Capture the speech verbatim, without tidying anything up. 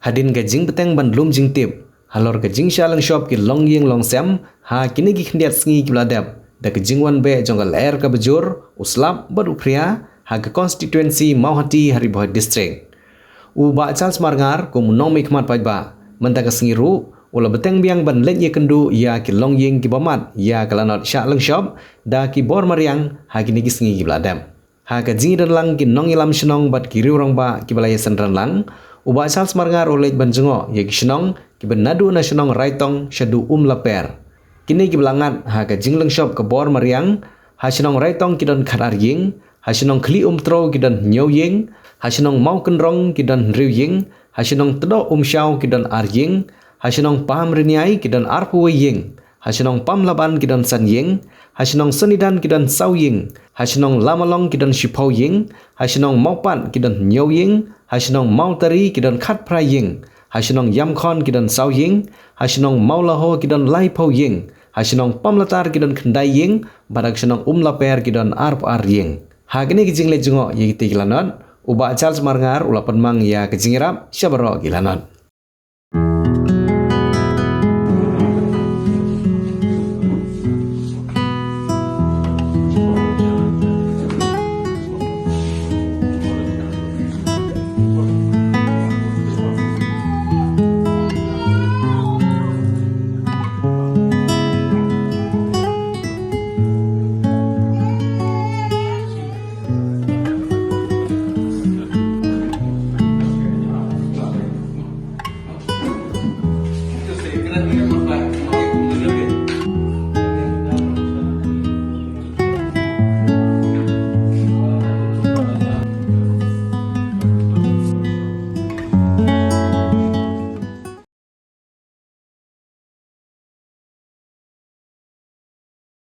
Hadien ka jingbteng ban lum jingtip halor ka jingshah lyngshop ki longïing longsem ha kine ki khyndiat sngi kiba la dep, da ka jingwan beh jong ka lyer kaba jur, u slap bad u phria ha ka konstituensi Mawhati ha Ri Bhoi District. U Bah Charles Marngar kum u nongmihkhmat paidbah mynta ka sngi ruh u la bteng biang ban leit ïakynduh ïa ki longïing kiba mad ïa ka lanot shah lyngshop da ki bor mariang ha kine ki sngi kiba la dep. Ha ka jingïadonlang ki nongïalam shnong bad ki riew rangbah kiba la ïasynran lang, u Bah Charles Marngar u leit ban jngoh ïa ki shnong kiba naduh na shnong Raitong shaduh Umlaper. Kine kiba la ngat ha ka jinglyngshop ka bor mariang, ha shnong Raitong ki don khatar ïing, ha shnong Khlieh Umtrew ki don hynñiew ïing, ha shnong Mawkynrong ki don hynriew ïing, ha shnong Tdoh Umshaw ki don ar ïing, ha shnong Pamrynïai ki don arphew wei ïing, ha shnong Pamlaban ki don san ïing, ha shnong Sonidan ki don saw ïing, ha shnong Lamalong ki don shiphew ïing, ha shnong Mawpat ki don hynñiew ïing, ha shnong Mawtari ki don khatphra ïing, ha shnong Ïamkhon ki don saw ïing, ha shnong Mawlaho ki don laiphew ïing, ha shnong Pamlatar ki don khyndai ïing, bad ha shnong Umlaper ki don arphew ar ïing. Ha kine ki jingleit jngoh ïa kitei ki lanot, u Bah Charles Marngar u la pynmang ïa ka jingïarap sha baroh ki lanot.